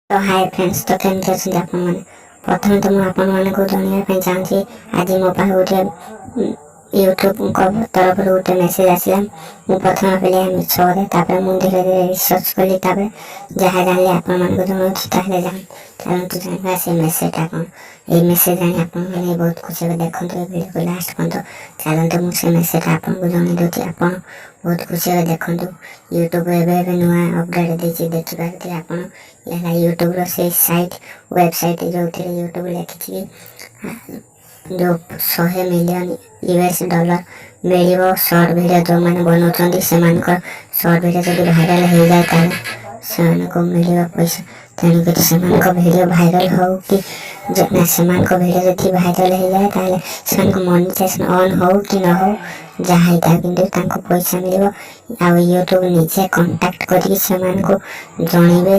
ତ ହାଏ ଫ୍ରେଣ୍ଡସ୍, ତ କେମିତି ଅଛନ୍ତି ଆପଣମାନେ? ପ୍ରଥମେ ତ ମୁଁ ଆପଣମାନଙ୍କୁ ଜଣାଇବା ପାଇଁ ଚାହୁଁଛି, ଆଜି ମୋ ପାଖକୁ ଗୋଟେ ୟୁଟ୍ୟୁବଙ୍କ ତରଫରୁ ଗୋଟେ ମେସେଜ୍ ଆସିଲା। ମୁଁ ପ୍ରଥମେ ଭାବିଲି ଏହା ମିଛ ବୋଧେ। ତାପରେ ମୁଁ ଧୀରେ ଧୀରେ ରିସର୍ଚ୍ଚ କଲି, ତାପରେ ଯାହା ଜାଣିଲି ଆପଣମାନଙ୍କୁ ଜଣାଉଛି। ତାହେଲେ ଚାଲନ୍ତୁ ଜାଣିବା ସେ ମେସେଜଟା କ'ଣ। ଏଇ ମେସେଜ୍ ଜାଣି ଆପଣମାନେ ବହୁତ ଖୁସି ହେବେ। ଦେଖନ୍ତୁ ଏ ଭିଡ଼ିଓକୁ ଲାଷ୍ଟ ପର୍ଯ୍ୟନ୍ତ। ଚାଲନ୍ତୁ, ମୁଁ ସେ ମେସେଜଟା ଆପଣଙ୍କୁ ଜଣାଇ ଦେଉଛି, ଆପଣ ବହୁତ ଖୁସି ହେବେ। ଦେଖନ୍ତୁ, ୟୁଟ୍ୟୁବ ଏବେ ଏବେ ନୂଆ ଅପଡ଼େଟ୍ ଦେଇଛି। ଦେଖିପାରୁଥିବେ ଆପଣ, ଇଏ ହେଲା ୟୁଟ୍ୟୁବର ସେଇ ସାଇଟ୍, ୱେବସାଇଟ୍, ଯେଉଁଥିରେ ୟୁଟ୍ୟୁବ ଲେଖିଛି କି ଯେଉଁ 100 ମିଲିୟନ ୟୁଏସ୍ ଡଲାର ମିଳିବ ସର୍ଟ ଭିଡ଼ିଓ ଯେଉଁମାନେ ବନାଉଛନ୍ତି ସେମାନଙ୍କର। ସର୍ଟ ଭିଡ଼ିଓ ଯଦି ଭାଇରାଲ ହେଇଯାଏ, ତାହେଲେ ସେମାନଙ୍କୁ ମିଳିବ ପଇସା। ତେଣୁକରି ସେମାନଙ୍କ ଭିଡ଼ିଓ ଭାଇରାଲ ହଉ କି ନା, ସେମାନଙ୍କ ଭିଡ଼ିଓ ଯଦି ଭାଇରାଲ ହେଇଯାଏ, ତାହେଲେ ସେମାନଙ୍କ ମନିଟାଇଜେସନ୍ ଅନ୍ ହଉ କି ନ ହଉ, ଯାହା ହେଇଥାଉ, କିନ୍ତୁ ତାଙ୍କୁ ପଇସା ମିଳିବ। ଆଉ ୟୁଟ୍ୟୁବ ନିଜେ କଣ୍ଟାକ୍ଟ କରିକି ସେମାନଙ୍କୁ ଜଣେଇବେ।